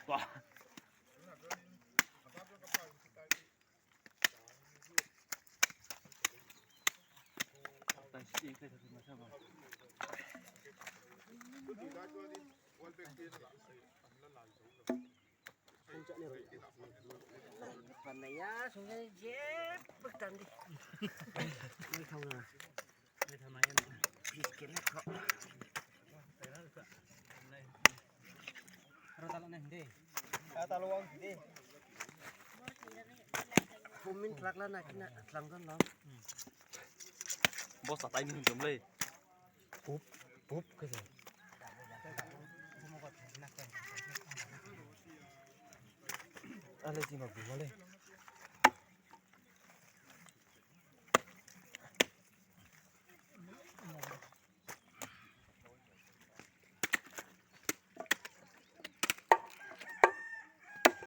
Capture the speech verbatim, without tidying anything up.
Wah. Panaya, sungai je, pektandi. Mai thau na. Mai thau na ya na. Biscuit na kho. Ro talo na hindi. Ka talo wang hindi. Kumin tlak la na kina tlang kan lo. Bosta tai ni hum jom le. Pup, pup, khe se. Ale, chima bu ma le.